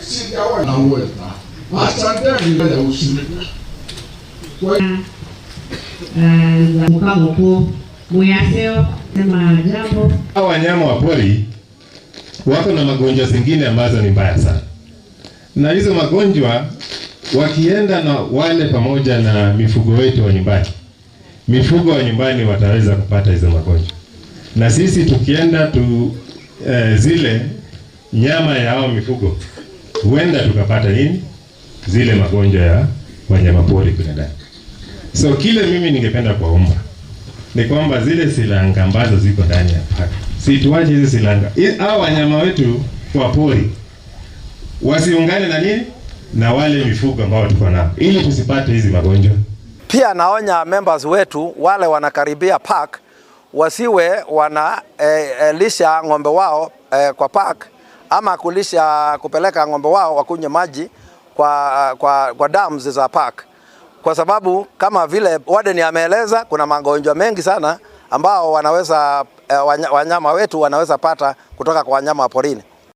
Sijaona asanteni ya ushirika. Mukamuku muyaseo sema jambo. Hawa wanyama wa pori wako na magonjwa zingine ambazo ni mbaya sana, na hizo magonjwa wakienda na wale pamoja na mifugo wetu wa nyumbani, mifugo wa nyumbani wataweza kupata hizo magonjwa, na sisi tukienda tu zile nyama ya hao mifugo huenda tukapata nini, zile magonjwa ya wanyama pori kule ndani. So kile mimi ningependa kuwaomba ni kwamba zile silanga ambazo ziko ndani ya park, si tuache hizi silanga. Hao wanyama wetu wa pori wasiungane na nini na wale mifugo ambao tuko nao, ili tusipate hizi magonjwa. Pia naonya members wetu wale wanakaribia park wasiwe wana lisha ng'ombe wao kwa park ama kulisha kupeleka ng'ombe wao wakunywe maji kwa dams za park, kwa sababu kama vile warden ameeleza, kuna magonjwa mengi sana ambao wanaweza wanyama wetu wanaweza pata kutoka kwa wanyama wa porini.